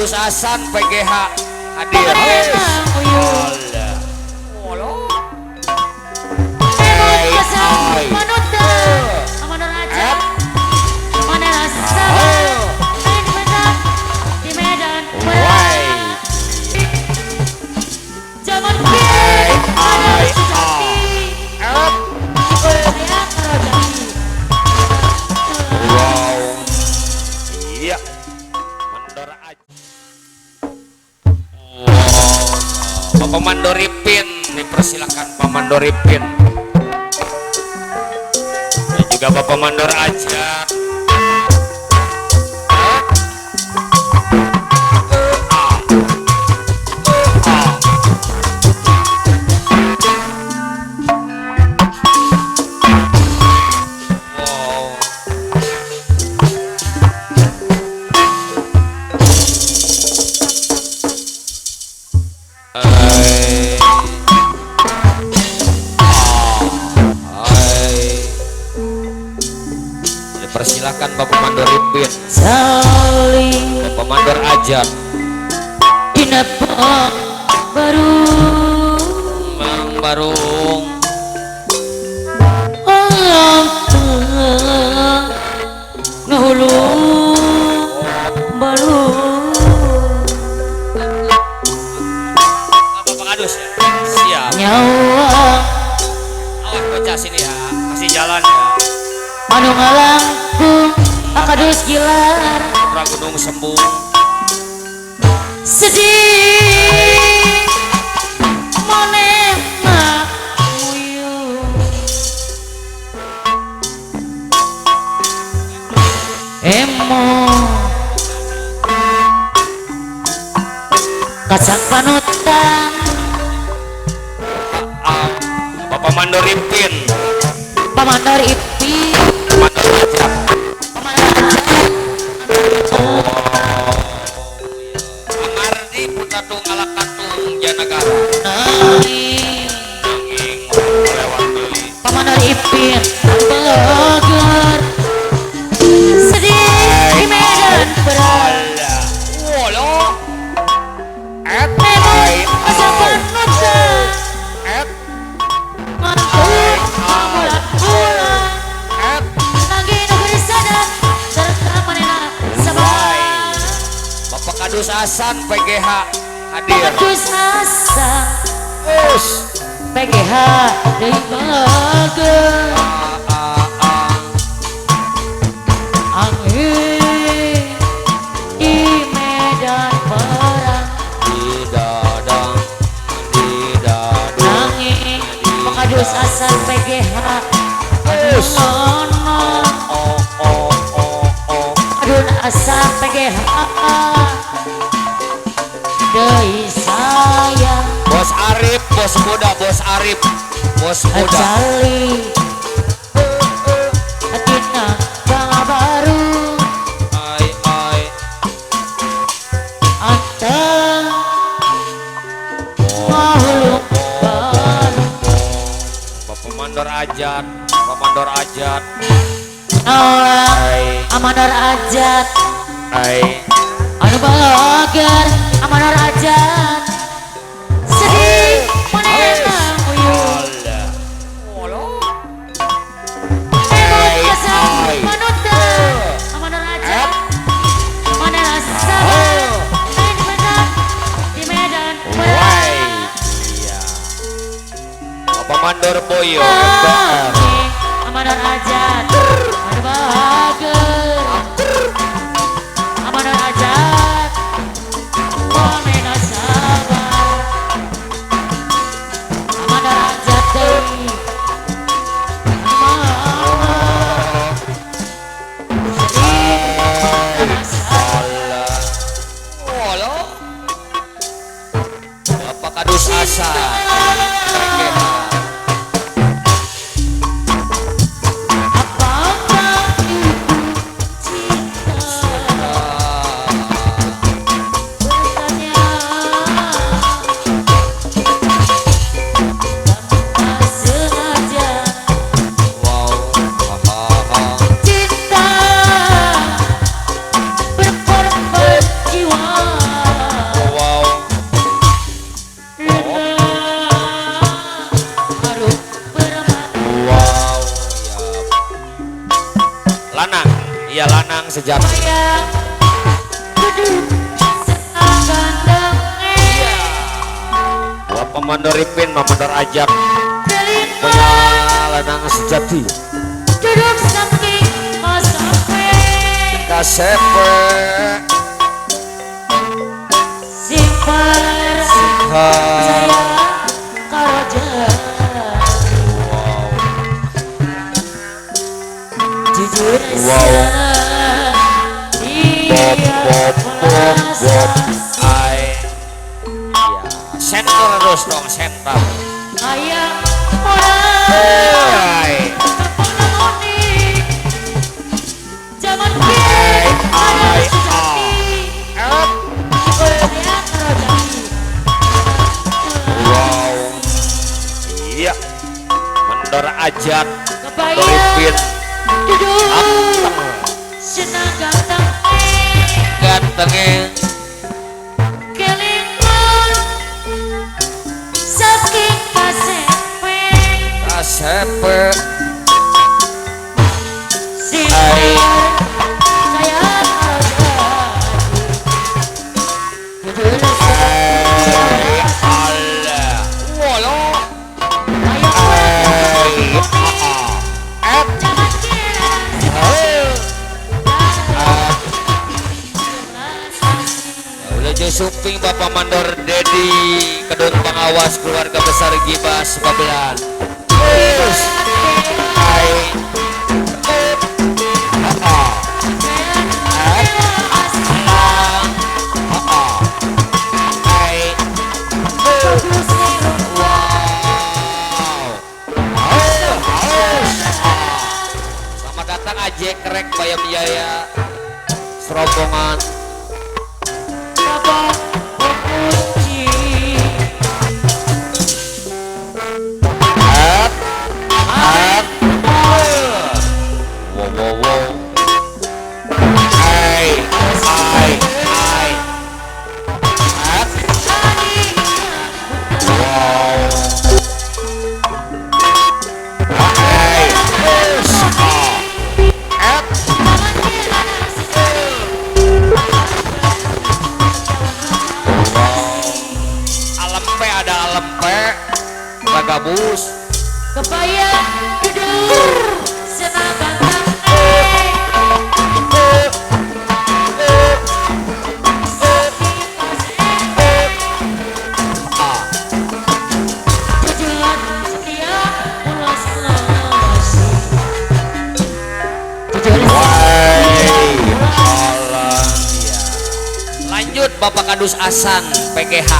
Kadus Hasan PGH hadir. Bapak Mandoripin, dipersilakan Pak Mandoripin dan juga Bapak Mandor Aja. Persilakan Bapak Mandoripin, Bapak Mandor Ajat. Dina baru Mang Barung ngahulu baru. Bapak Kadus ya? Siap. Nyawa. Awas bocah sini ya, masih jalan ya. Anu ngalangkung Kadus Gilar Putra Gunung Sembung. Sedih maneh mah nguyuh. Emo kacang panutan. Bapak Mandoripin, Pak Mandoripin, Amardi Putatung Alakatung Janagara. Nanging lewat deui. Pak Mandoripin Bogor. Sedih di Medan berat. Wolo. Et ai kacang panutan. Et ngantuk bulan-bulan. Et nanging negeri sadar serta manena sabar. Bapak Kadus Hasan PGH hadir. Bapak Kadus Hasan PGH dari Bogor. Angin di medan perang. Di dadang, di dadu. Nanging Bapak Kadus Hasan PGH. Ono oh oh oh oh. Kadus Hasan PGH. Deui saya. Bos Arif, bos muda, bos Arif, bos muda. Cali tina baru. Ai ai. Anteng mahulung baru. Bapak Mandor Ajat, Bapak Mandor Ajat. Nolak Amandor Ajat. Ai. Anu bager Amandor Ajat. Sedih manehna uyuh. Emot kasang panutan Amandor Ajat. Manehna sabar main menang di medan perang. Bapak Mandor Boyo. Amandor Ajat. Anu bager Amandor Ajat. Manehna sabar Amandor Ajat deui. Bapak Kadus Hasan PGH. Iya lanang sejati. Bapak Mandor Ipin, Bapak Mandor Ajak punya lanang sejati. Duduk saking kasepe. Kasepe. Sifar. Sifar. Wow. Jujur. Wow. Bop bop bop bop. Ai. Ya, center terus dong, center. Kayak orang. Zaman wow. Iya. Mandor Ajat, Mandor Ipin. Gantengnya. Kelingan saking kasepe. Kasepe. Ai. Suping Bapak Mandor Dedi Kedun Pengawas keluarga besar Gibas Babelan. Terus. Ai. Selamat datang Aje Krek Bayam Jaya Serombongan. Wow wow wow. Ai ai ai. Wow. Ai. Alempe ada alempe, ragabus. Kebaya duduk senang. Lanjut Bapak Kadus Asan PGH.